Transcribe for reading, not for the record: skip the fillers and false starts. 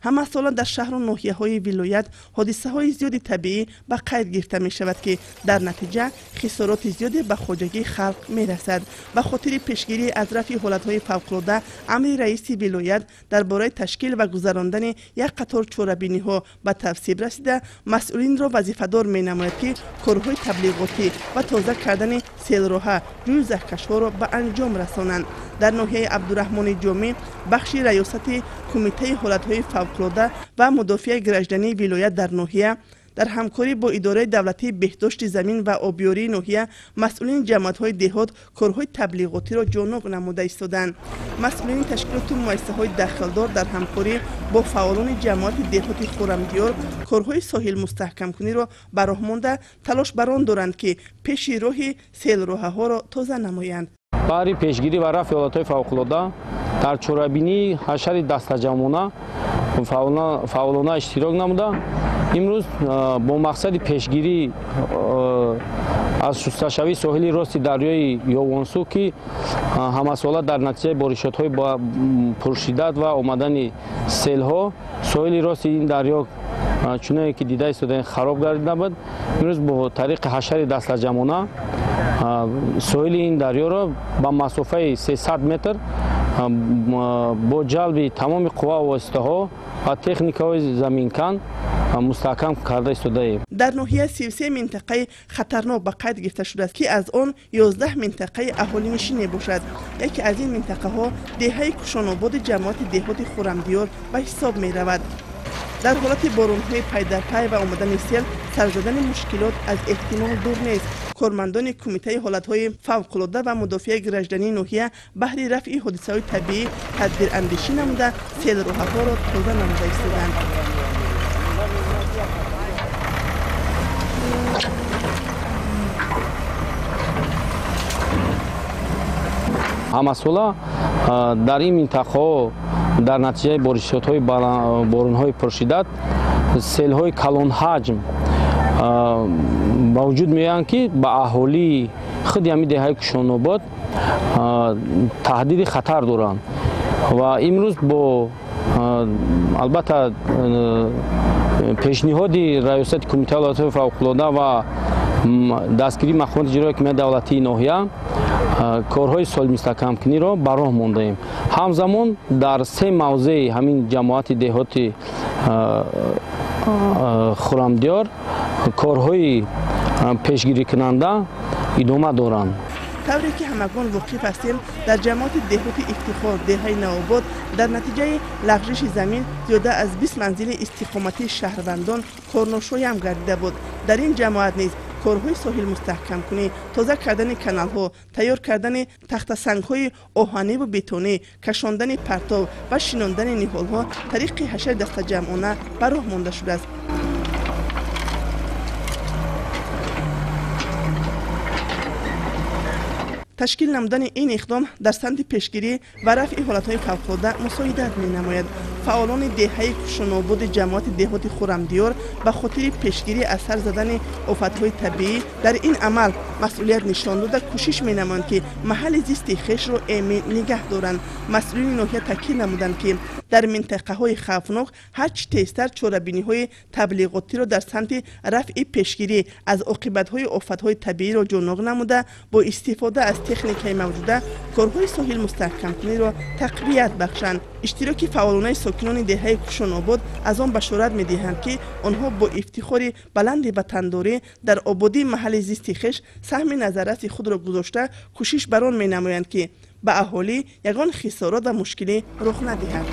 Ҳамасола дар шаҳру ноҳияҳои вилоят ҳодисаҳои зиёди табиӣ ба қайд гирифта мешавад, ки дар натиҷа хисороти зиёде ба хоҷагии халқ мерасад. Ба хотири пешгирӣ аз рафъи ҳолатҳои фавқулода, амри раиси вилоят дар бораи ташкил ва гузарондани як қатор чорабиниҳо ба тавсиб расида, масъулинро вазифадор менамояд, ки корҳои таблиғотӣ ва тоза кардани селроҳа, ҷӯю заҳкашҳоро ба анҷом расонанд. Дар ноҳияи Абдураҳмони Ҷомӣ бахши раёсати Кумитаи ҳолатҳои фавқулода ва мудофиаи граждании вилоят дар ноҳия дар ҳамкорӣ бо идораи давлатии беҳдошти замин ва обёрии ноҳия масъулини ҷамоатҳои деҳот корҳои таблиғотиро ҷонуқ намуда истоданд. Масъулини ташкилоту муассисаҳои дахлдор дар ҳамкорӣ бо фаъолони ҷамоати деҳоти Хӯрамдиёр корҳои соҳилмустаҳкамкуниро ба роҳ монда, талош бар он доранд, ки пеши роҳи селроҳаҳоро тоза намоянд. Баҳри пешгирӣ ва рафъи ҳолатҳои фавқулода дар чорабинии ҳашари дастаҷамъона фаъолона иштирок намуда, имрӯз бо мақсади пешгирӣ аз шусташавии соҳили рости дарёи Ёвонсу, ки ҳамасола дар натиҷаи боришотҳои пуршиддат ва омадани селҳо соҳили рости ин дарё чуноне ки дида истодаем хароб гардида буд, имрӯз бо тариқи ҳашари дастаҷамъона соҳили ин дарёро ба масофаи 300 метр бо ҷалби тамоми қувва воситаҳо ва техникаҳои заминкан мустаҳкам карда истодаем. Дар ноҳия 33 минтақаи хатарнок ба қайд гирифта шудааст, ки аз он 11 минтақаи аҳолинишин мебошад. Яке аз ин минтақаҳо деҳаи Кушонободи ҷамоати деҳоти Хӯрамдиёр ба ҳисоб меравад. Дар ҳолати боронҳои пайдарпай ва омадани сел сар задани мушкилот аз эҳтимол дур нест. Кормандони Кумитаи ҳолатҳои фавқулода ва мудофиаи граждании ноҳия баҳри рафъи ҳодисаҳои табиӣ тадбирандешӣ намуда, селроҳаҳоро тоза намуда истоданд. Ҳамасола дар ин минтақаҳо дар натиҷаи боришотҳои боронҳои пуршиддат селҳои калонҳаҷм ба вуҷуд меоянд, ки ба аҳолии худи ҳамин деҳаи Кушонобод таҳдиди хатар доранд. Ва имрӯз бо албатта пешниҳоди раёсати Кумитаи ҳолатҳои фавқулода ва дастгирии мақомоти иҷроияи ҳокимияти давлатии ноҳия корҳои соҳилмустаҳкамкуниро ба роҳ мондаем. Ҳамзамон дар се мавзеи ҳамин ҷамоати деҳоти Хӯрамдиёр корҳои пешгирикунанда идома доранд. Тавре ки ҳамагон воқиф ҳастем, дар ҷамоати деҳоти Ифтихор деҳаи Навобод дар натиҷаи лағжиши замин зиёда аз 20 манзили истиқоматии шаҳрвандон корношоям гардида буд. Дар ин ҷамоат низ корҳои соҳилмустаҳкамкунӣ, тоза кардани каналҳо, тайёр кардани тахтасангҳои оҳаниву бетонӣ, кашондани партов ва шинондани ниҳолҳо тариқи ҳашари дастаҷамъона ба роҳ монда шудааст. Ташкил намудани ин иқдом дар самти пешгирӣ ва рафъи ҳолатҳои фавқулода мусоидат менамояд. Фаъолони деҳаи Кушонободи ҷамоати деҳоти Хӯрамдиёр ба хотири пешгирӣ аз сар задани офатҳои табиӣ дар ин амал масъулият нишон дода, кӯшиш менамоянд, ки маҳалли зисти хешро эмин нигаҳ доранд. Масъулини ноҳия таъкид намуданд, ки дар минтақаҳои хавфнок ҳарчи тезтар чорабиниҳои таблиғотиро дар самти рафъи пешгирӣ аз оқибатҳои офатҳои табииро ҷонуқ намуда, бо истифода аз техникаи мавҷуда корҳои соҳилмустаҳкамкуниро тақвият бахшанд. Иштироки фаъолонаи сокинони деҳаи Кушонобод аз он башорат медиҳанд, ки онҳо бо ифтихори баланди ватандорӣ дар ободии маҳалли зисти хеш саҳми назарраси худро гузошта, кӯшиш бар он менамоянд, ки ба аҳолӣ ягон хисорот ва мушкилӣ рух надиҳад.